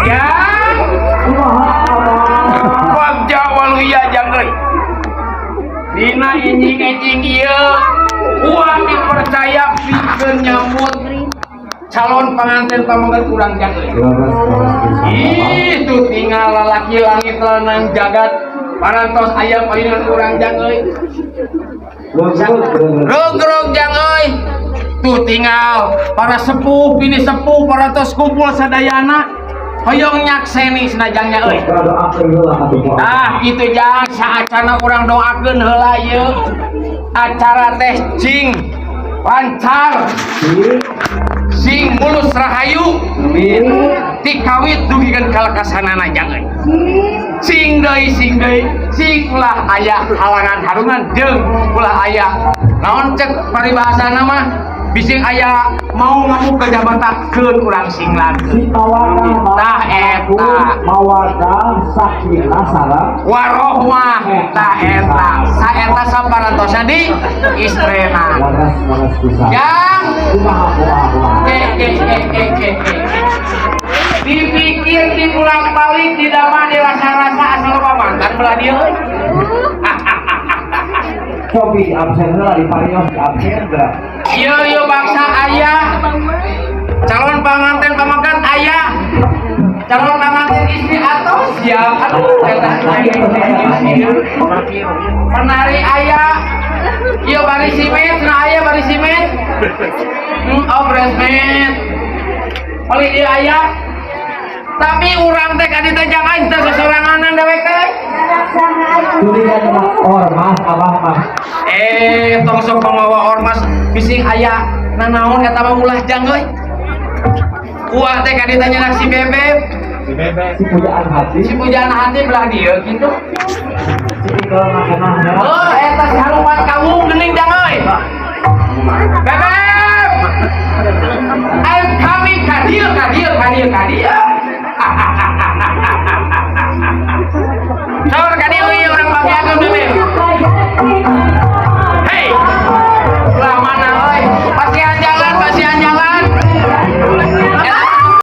Ya, Bagja Waluya jang euy. Dina enjing-enjing ieu uang dipercaya pikeun nyambut calon pengantin pameget kurang jang euy. Itu tinggal lalaki langit lanang jagat parantos aya payunan urang jang euy. Rog-rog jang euy. Tuh tinggal para sepuh bini sepuh parantos kumpul sadayana hoyong nyakseni senajangnya euy. Nah, itu jang saacana urang doakeun heula ieu. Acara teh cing lancar, sing mulus rahayu. Amin. Ti kawit dugikeun ka lekasanana jang euy. Sing deui, sing deui, sing ulah aya halangan harungan jeung ulah aya naon cek paribahasana mah bising aya mau ngamuk ke jabatakeun urang sing lankeun. Tah eta. Mawadah sakinah sareng warohmah, tah eta saeta saparantosna di istrena. Waras waras pisan. Jang. Kumaha kumaha kumaha? Ke ke ke ke ke ke dipikir dipulang balik didama dirasa-rasa asal loba mantan belah dieu euy. Cobi absen heula di parios di absen geura. Ieu ieu baksa aya calon panganten pameget aya calon panganten istri atau siap, aduh eta penari aya ieu bari simet nah aya bari simet, oh bridesmaid paling ieu aya tapi urang teh ka ditu jangan teh sesoranganan dewek teh. Tuluyan mah ormas abah mah. Eh, tong sok pamawa ormas bising aya nanaon eta mah ulah jang euy. Uah teh ka ditu nyenak si bebek. Si pujaan hati. Si pujaan hati belah dieu kitu. Si ikal makanah. Oh, eta si harupat kamu geuning jang euy. Bebek. I'm coming ka dieu ka dieu ka dieu ka dieu.